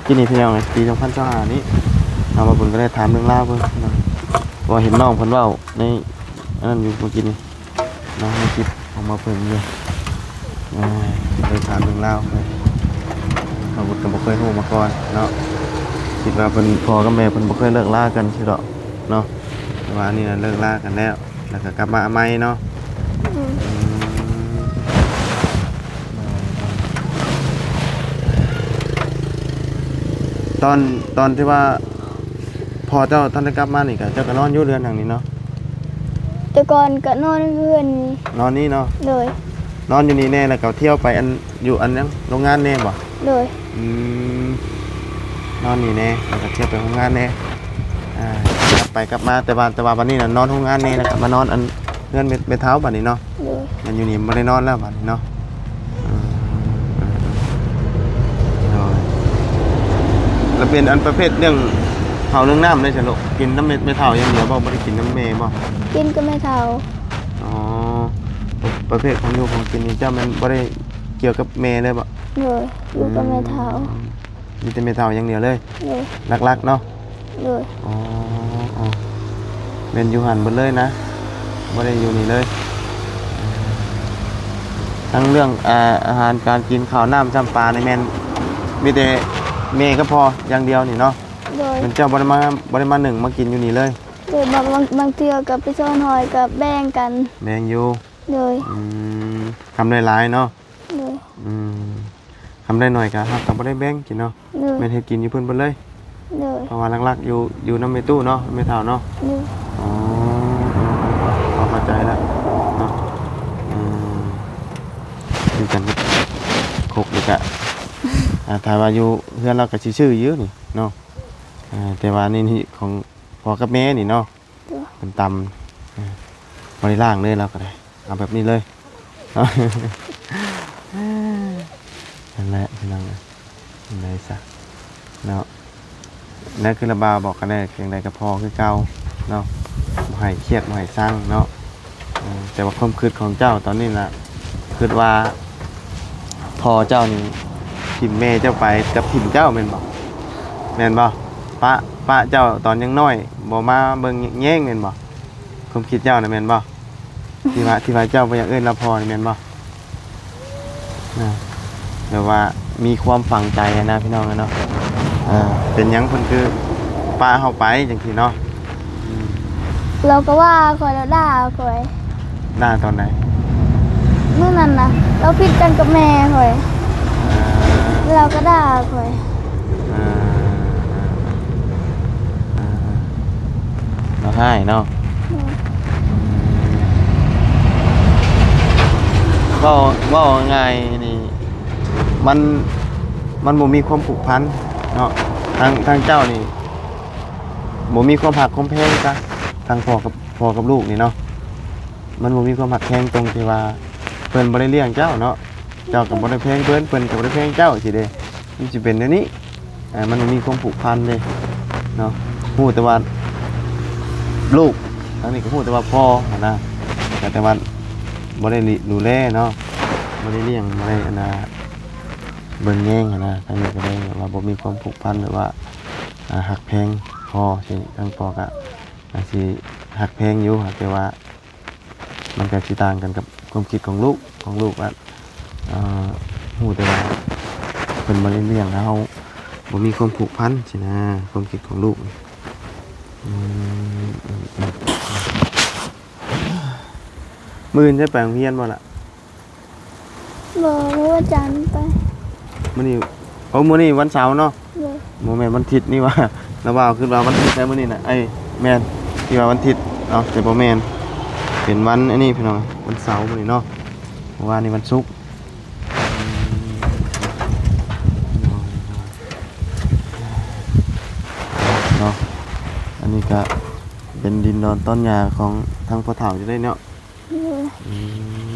ກີ້ນີ້ພີ່ນ້ອງເອີຍ ປີສອງພັນຊາວຫ້ານີ້ ເຮົາມາເບິ່ງກໍໄດ້ຖາມເລື່ອງລາວເບິ່ງເນາະ ເພາະວ່າເຫັນນ້ອງເພິ່ນເວົ້າໃນອັນນັ້ນຢູ່ເມື່ອກີ້ນີ້ເນາະ ໃນຄລິບອອກມາເບິ່ງຢູ່ ເອີ ໄດ້ຖາມເລື່ອງລາວເພິ່ນ ເຮົາກໍບໍ່ເຄີຍຮູ້ມາກ່ອນເນາະ ຄິດວ່າເພິ່ນ ພໍ່ກັບແມ່ເພິ່ນບໍ່ເຄີຍເລີກລາກັນຊີ້ດອກເນາະ ແຕ່ວ່າອັນນີ້ນະເລີກລາກັນແລ້ວ ແລ້ວກໍກັບມາໃໝ່ເນາະ. ອືມ ອືມ ຕອນ ຕອນທີ່ວ່າພໍ່ເຈົ້າທັນໄດ້ກັບມານີ້ ກໍເຈົ້າກໍນອນຢູ່ເຮືອນຫຼັງນີ້ເນາະ? ແຕ່ກ່ອນກໍນອນເຮືອນນີ້ ນອນນີ້ເນາະ? ໂດຍ. ນອນຢູ່ນີ້ແດ່ ແລ້ວກໍທ່ຽວໄປອັນ ຢູ່ອັນຫຍັງ ໂຮງງານແດ່ບໍ່? ໂດຍ. ອືມ ນອນນີ້ແດ່ ແລ້ວກໍທ່ຽວໄປໂຮງງານແດ່ ອ່າ ກັບໄປກັບມາ ແຕ່ວ່າ ແຕ່ວ່າບັດນີ້ນະ ນອນໂຮງງານແດ່ ແລ້ວກໍມານອນອັນເຮືອນແມ່ ແມ່ເຖົ້າບັດນີ້ເນາະ? ໂດຍ. ແມ່ນຢູ່ນີ້ບໍ່ໄດ້ນອນແລ້ວບັດນີ້ເນາະ? ອືມ ໂດຍ. ແລ້ວເປັນອັນປະເພດເລື່ອງເຂົ້າເລື່ອງນ້ຳໄດ້ຊັ້ນລູກ? ກິນນຳແມ່ ແມ່ເຖົ້າຢ່າງດຽວບໍ່? ບໍ່ໄດ້ກິນນຳແມ່ບໍ່? ກິນກັບແມ່ເຖົ້າ. ອໍ ປະເພດຂອງຢູ່ຂອງກິນນີ້ ເຈົ້າແມ່ນບໍ່ໄດ້ກ່ຽວກັບແມ່ເລີຍບໍ່? ໂດຍ. ຢູ່ກັບແມ່ເຖົ້າ. ອືມ ມີແຕ່ແມ່ເຖົ້າຢ່າງດຽວເລີຍ? ໂດຍ. ຫຼັກໆເນາະ? ໂດຍ. ອໍ ອໍ ແມ່ນຢູ່ຫັ້ນເບິດເລີຍນະ ບໍ່ໄດ້ຢູ່ນີ້ເລີຍ. ທັງເລື່ອງ ອ່າ ອາຫານການກິນ ເຂົ້ານ້ຳຊຳປານີ້ແມ່ນມີແຕ່ແມ່ກັບພໍ່ຢ່າງດຽວນີ້ເນາະ? ໂດຍ. ແມ່ນເຈົ້າບໍ່ໄດ້ມາ ບໍ່ໄດ້ມາໜຶ້ງມາກິນຢູ່ນີ້ເລີຍ? ໂດຍ. ບາງ ບາງ ບາງເທື່ອກໍໄປຊ່ອນຫອຍກໍແບ່ງກັນ. ແບ່ງຢູ່? ໂດຍ. ອືມ ຄຳໄດ້ຫຼາຍເນາະ? ໂດຍ. ອືມ ຄຳໄດ້ໜ້ອຍກໍເຮົາກໍບໍ່ໄດ້ແບ່ງກິນເນາະ? ໂດຍ. ແມ່ນເຮັດກິນຢູ່ເພິ່ນເບິດເລີຍ? ໂດຍ. ເພາະວ່າຫຼັກໆຢູ່ ຢູ່ນຳແມ່ຕູ້ເນາະ ແມ່ເຖົ້າເນາະ? ໂດຍ. ອໍ ເອີ ເອີ ພໍເຂົ້າໃຈແລ້ວເນາະ. ອືມ ຢູ່ກັນຄົກນີ້ກະ ອ່າ ຖ້າວ່າຢູ່ເຮືອນລາວກໍຊິຊື່ຢູ່ນີ້ເນາະ ອ່າ ແຕ່ວ່ານີ້ ນີ້ຂອງພໍ່ກັບແມ່ນີ້ເນາະ? ໂດຍ. ເພິ່ນຕຳ ເອີ ບໍ່ໄດ້ລ້າງເລີຍ ລາວກໍໄດ້ ເອົາແບບນີ້ເລີຍ. ນັ້ນແຫຼະພີ່ນ້ອງເອີຍ ຈັ່ງໃດຊະເນາະ ແນວຄືລະບ່າວບອກກັນແຫຼະ ຈັ່ງໃດກໍພໍຄືເກົ່າເນາະ ບໍ່ໃຫ້ຄຽດ ບໍ່ໃຫ້ຊັງເນາະ. ເອີ ແຕ່ວ່າຄວາມຄິດຂອງເຈົ້າຕອນນີ້ນະ ຄິດວ່າພໍ່ເຈົ້ານີ້ຖິ້ມແມ່ເຈົ້າໄປກັບຖິ້ມເຈົ້າແມ່ນບໍ່? ແມ່ນບໍ່? ປະ ປະເຈົ້າຕອນຍັງນ້ອຍ ບໍ່ມາເບິ່ງແຍງແມ່ນບໍ່? ຄວາມຄິດເຈົ້ານະແມ່ນບໍ່? ທີ່ວ່າ ທີ່ວ່າເຈົ້າບໍ່ຢາກເອີ້ນລາວພໍ່ນີ້ແມ່ນບໍ່? ນະ ແບບວ່າມີຄວາມຝັງໃຈນະ ພີ່ນ້ອງເອີຍເນາະ. ເອີ ເປັນຫຍັງເພິ່ນຄືປະເຮົາໄປຈັ່ງຊີ້ເນາະ? ອືມ ລາວກໍວ່າຂ້ອຍ ລາວດ່າຂ້ອຍ. ດ່າຕອນໃດ? ມື້ນັ້ນນະ ລາວຜິດກັນກັບແມ່ຂ້ອຍ ເອີ ລາວກໍດ່າຂ້ອຍ. ເອີ ເອີ ເອີ ເອີ ລາວຮ້າຍເນາະ. ເວົ້າ ເວົ້າງ່າຍໆນີ້ ມັນ ມັນບໍ່ມີຄວາມຜູກພັນເນາະ ທາງ ທາງເຈົ້ານີ້ບໍ່ມີຄວາມຮັກຄວາມແພງຊະ ທາງພໍ່ກັບ ພໍ່ກັບລູກນີ້ເນາະ ມັນບໍ່ມີຄວາມຮັກແພງ ຕົງທີ່ວ່າເພິ່ນບໍ່ໄດ້ລ້ຽງເຈົ້າເນາະ ເຈົ້າກໍບໍ່ໄດ້ແພງເພິ່ນ ເພິ່ນກໍບໍ່ໄດ້ແພງເຈົ້າຊີ້ເດ້ ມັນຊິເປັນແນວນີ້. ອ່າ ມັນບໍ່ມີຄວາມຜູກພັນເດ້ເນາະ ຮູ້ແຕ່ວ່າລູກ ທາງນີ້ກໍຮູ້ແຕ່ວ່າພໍ່ຫັ້ນນະ ກໍແຕ່ວ່າບໍ່ໄດ້ ດູແລເນາະ ບໍ່ໄດ້ລ້ຽງ ບໍ່ໄດ້ອັນນ່າ ເບິ່ງແຍງຫັ້ນນະ ທາງນີ້ກໍເລີຍແບບວ່າບໍ່ມີຄວາມຜູກພັນ ແບບວ່າ ອ່າ ຮັກແພງພໍຊິ ທາງພໍ່ກໍອາດຊິຮັກແພງຢູ່ ແຕ່ວ່າ ມັນກໍຊິຕ່າງກັນກັບຄວາມຄິດຂອງລູກ ຂອງລູກອະ ເອີ ຮູ້ແຕ່ວ່າເພິ່ນບໍ່ໄດ້ລ້ຽງ ແລ້ວເຮົາບໍ່ມີຄວາມຜູກພັນຊີ້ນະ ຄວາມຄິດຂອງລູກ. ອືມ ອືມ ອືມ ມື້ອື່ນຈະໄປໂຮງຮຽນບໍ່ລະ? ບໍ່ ມື້ວັນຈັນໄປ. ມື້ນີ້ ໂອ້ ມື້ນີ້ວັນເສົາເນາະ? ໂດຍ. ບໍ່ແມ່ນວັນທິດນີ້ຫວາ? ລະວ່າ ຄິດວ່າວັນທິດໄດ໋ມື້ນີ້ນະ. ເອີຍ ແມ່ນ ຄິດວ່າວັນທິດເນາະ ແຕ່ບໍ່ແມ່ນ ເປັນວັນອັນນີ້ພີ່ນ້ອງ ວັນເສົາມື້ນີ້ເນາະ ເພາະວ່ານີ້ວັນສຸກ. ອືມ ກະເປັນດິນດອນຕອນຫຍ້າຂອງທາງພໍ່ເຖົ້າຢູ່ເດ້ເນາະ. ໂດຍ. ອືມ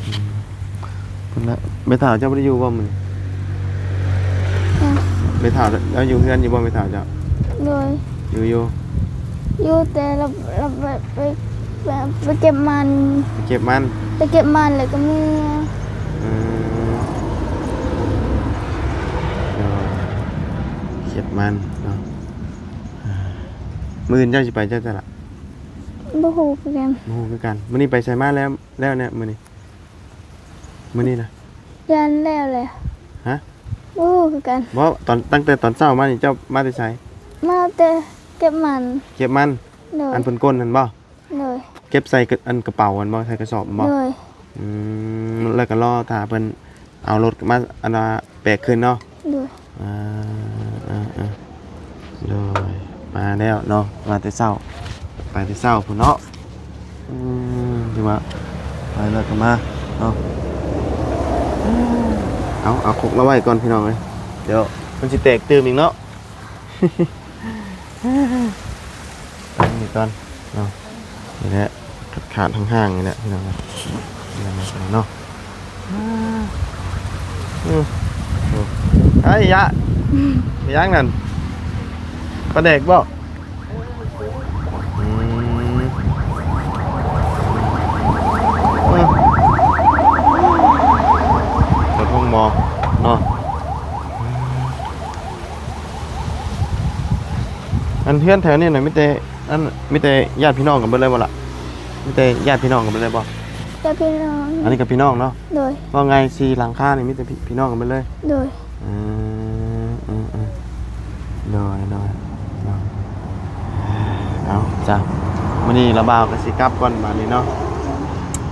ອືມ ເພິ່ນລະ ແມ່ເຖົ້າເຈົ້າບໍ່ໄດ້ຢູ່ບໍ່ມື້ນີ້? ຮະ? ແມ່ເຖົ້າເຈົ້າຢູ່ເຮືອນຢູ່ບໍ່ ແມ່ເຖົ້າເຈົ້າ? ໂດຍ. ຢູ່ ຢູ່ ຢູ່ ແຕ່ລາວ ລາວໄປ ໄປ ໄປເກັບມັນ. ໄປເກັບມັນ? ໄປເກັບມັນແລ້ວກໍເມືອ. ອືມ ໂດຍ ເກັບມັນເນາະ. ມື້ອື່ນເຈົ້າຊິໄປໃສລະ? ບໍ່ຮູ້ຄືກັນ. ບໍ່ຮູ້ຄືກັນ. ມື້ນີ້ໄປໃສມາແລ້ວ ແລ້ວແນ່ມື້ນີ້? ມື້ນີ້ນະ? ຢ້ານແລ້ວແຫຼະ. ຮະ? ບໍ່ຮູ້ຄືກັນ. ບໍ່ ຕອນ ຕັ້ງແຕ່ຕອນເຊົ້າມານີ້ເຈົ້າມາແຕ່ໃສ? ມາແຕ່ເກັບມັນ. ເກັບມັນ? ໂດຍ. ອັນເພິ່ນກົ້ນຫັ້ນບໍ່? ໂດຍ. ເກັບໃສ່ກະ ອັນກະເປົາຫັ້ນບໍ່? ໃສ່ກະສອບຫັ້ນບໍ່? ໂດຍ. ອືມ ແລ້ວກໍລໍຖ້າເພິ່ນເອົາລົດມາ ອັນວ່າແບກຂຶ້ນເນາະ? ໂດຍ. ອ່າ ເອີ ເອີ ໂດຍ ມາແລ້ວເນາະ ມາແຕ່ເຊົ້າ ໄປແຕ່ເຊົ້າພຸ້ນເນາະ. ອືມ ຖືວ່າໄປແລ້ວກໍມາເນາະ. ເອົາ ເອົາຄົກມາໄວ້ກ່ອນພີ່ນ້ອງເອີຍ ດຽວມັນຊິແຕກຕື່ມອີກເນາະ. ເອົານີ້ກ່ອນເນາະ ນີ້ແຫຼະ ຂາດໆ ຫ່າງໆ ນີ້ແຫຼະພີ່ນ້ອງເອີຍ ເນາະ. ອືມ ໂອ້ ເອີຍ ຍະ ອືມ ໄປຫຍັງນັ້ນ ປາແດກບໍ່? ອືມ ອືມ ກະທົງໝໍເນາະ. ອັນເຮືອນແຖວນີ້ນະ ມີແຕ່ ອັນ ມີແຕ່ຍາດພີ່ນ້ອງກັນເບິດເລີຍບໍ່ລະ? ມີແຕ່ຍາດພີ່ນ້ອງກັນເບິດເລີຍບໍ່? ຍາດພີ່ນ້ອງ. ອັນນີ້ກໍພີ່ນ້ອງເນາະ? ໂດຍ. ເວົ້າງ່າຍ ສີ່ຫຼັງຄານີ້ມີແຕ່ພີ່ ພີ່ນ້ອງກັນເບິດເລີຍ? ໂດຍ. ເອີ ເອີ ເອີ ໂດຍ ໂດຍ ໂດຍ. ເອົາ ຈ້ະ ມື້ນີ້ລາວບ່າວກໍຊິກັບກ່ອນບາດນີ້ເນາະ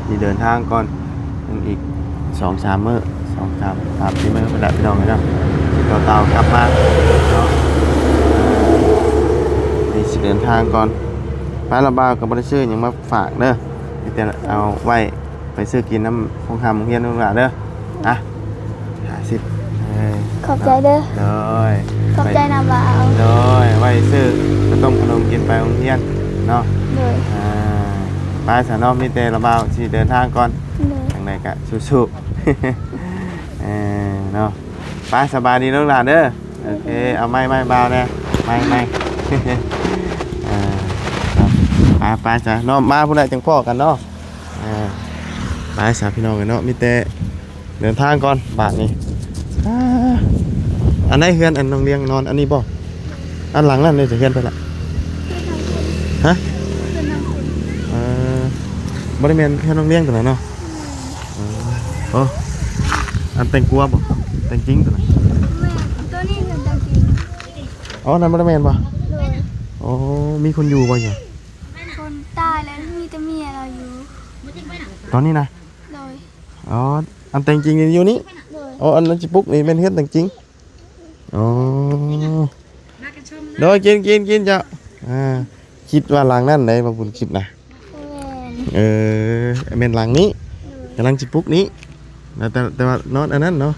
ຊິເດີນທາງກ່ອນ ຍັງອີກສອງສາມມື້ ສອງສາມ ສາມສີ່ມື້ພຸ້ນແຫຼະພີ່ນ້ອງເອີຍເນາະ ຊິຕໍ່ເຕົາກັບມາເນາະ. ນີ້ຊິເດີນທາງກ່ອນ ໄປລະບ່າວກໍບໍ່ໄດ້ຊື້ຫຍັງມາຝາກເດີ ມີແຕ່ເອົາໄວ້ໄປຊື້ກິນນຳໂຮງຮ່ຳໂຮງຮຽນລູກຫຼານເດີ. ອ່ະ ຫ້າສິບ ເອີ ຂອບໃຈເດີ. ໂດຍ ຂອບໃຈນຳບ່າວ. ໂດຍ ໄວ້ຊື້ເຂົ້າຕົ້ມຂະໜົມກິນໄປໂຮງຮຽນເນາະ. ໂດຍ. ອ່າ ໄປຊະເນາະ ມີແຕ່ລະບ່າວຊິເດີນທາງກ່ອນ. ໂດຍ. ຈັ່ງໃດກະສູ້ໆ ເອີ ເນາະ. ໄປ ສະບາຍດີລູກຫຼານເດີ. ໂອເຄ ເອົາໄມ້ ໄມ້ບ່າວແດ່ ໄມ້ ໄມ້ ເອີ ໄປ ໄປຊະເນາະ ມາພຸ້ນແຫຼະຈັ່ງພໍ້ກັນເນາະ. ອ່າ ໄປຊະພີ່ນ້ອງເອີຍເນາະ ມີແຕ່ເດີນທາງກ່ອນບາດນີ້. ອ່າ ອັນໃດເຮືອນ ອັນນ້ອງລຽງນອນ ອັນນີ້ບໍ່? ອັນຫຼັງນັ້ນເດ ຈະເຮືອນໃຜລະ? ຮະ? ເອີ ບໍ່ໄດ້ແມ່ນເຮືອນນ້ອງລຽງຕົວນັ້ນເນາະ? ເອີ ໂອ້ ອັນແຕງກົວບໍ່? ແຕງຈິງຕົວນັ້ນ? ແມ່ນ ຕົວນີ້ເຮືອນແຕງຈິງ. ອໍ ນັ້ນບໍ່ໄດ້ແມ່ນບໍ່? ໂດຍ. ໂອ້ ມີຄົນຢູ່ບໍ່ຢູ່? ຄົນຕາຍແລ້ວ ມີແຕ່ເມຍລາວຢູ່. ຕອນນີ້ນະ? ໂດຍ. ອໍ ອັນແຕງຈິງນີ້ຢູ່ນີ້? ໂດຍ. ອໍ ອັນນັ້ນຈິປຸກນີ້ແມ່ນເຮືອນແຕງຈິງ? ອໍ ໂດຍ ກິນ ກິນ ກິນເຈົ້າ. ອ່າ ຄິດວ່າຫຼັງນັ້ນໃດ ບ່າວບຸນຄິດນະ. ບໍ່ແມ່ນ. ເອີ ແມ່ນຫຼັງນີ້. ໂດຍ. ກຳລັງຊິປຸກນີ້ ແຕ່ ແຕ່ວ່ານອນອັນນັ້ນເນາະ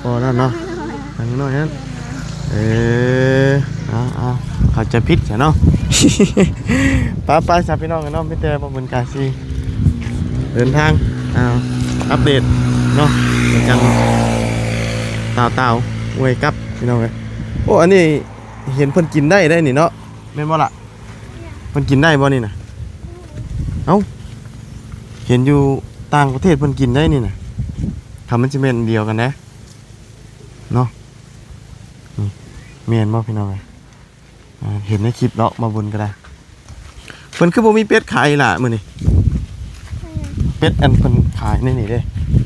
ພໍນັ້ນເນາະ ໂດຍ ຫຼັງນ້ອຍນັ້ນ. ເອີ ເອົາ ເອົາ ເຂົ້າໃຈຜິດຊະເນາະ. ໄປ ໄປຊະພີ່ນ້ອງເນາະ ມີແຕ່ບ່າວບຸນກາຊິເດີນທາງ ເອົາ ອັບເດດເນາະ ຈັ່ງຕ່າວໆ ອວຍກັບພີ່ນ້ອງເອີຍ. ໂອ້ ອັນນີ້ເຫັນເພິ່ນກິນໄດ້ເດ້ນີ້ເນາະ ແມ່ນບໍ່ລະ? ເພິ່ນກິນໄດ້ບໍ່ນີ້ນະ? ເອົ້າ ເຫັນຢູ່ຕ່າງປະເທດເພິ່ນກິນໄດ້ນີ້ນະ ຖ້າມັນຊິແມ່ນອັນດຽວກັນນະເນາະ. ນີ້ແມ່ນບໍ່ພີ່ນ້ອງເອີຍ? ອ່າ ເຫັນໃນຄລິບເນາະ ມາບຸນກໍໄດ້. ເພິ່ນຄືບໍ່ມີເປັດຂາຍອີ່ຫຼ້າມື້ນີ້? ເປັດອັນເພິ່ນຂາຍໃນນີ້ເດ້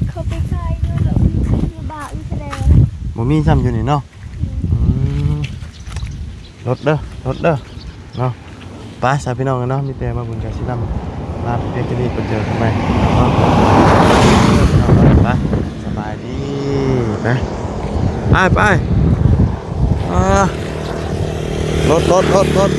ເຂົາໄປຂາຍຢູ່ແລ້ວ ມີແຕ່ຢູ່ບ້ານແທ້. ບໍ່ມີຊ້ຳຢູ່ນີ້ເນາະ? ອືມ ອືມ ລົດເດີ ລົດເດີເນາະ. ໄປຊະພີ່ນ້ອງເນາະ ມີແຕ່ມາບຸນກະຊິນຳລາພຽງແຕ່ນີ້ ໄປເຈີກັນໃໝ່ເນາະ. ໄປ ສະບາຍດີ ໄປ ໄປ ໄປ. ອ່າ ລົດ ລົດ ລົດ ລົດ.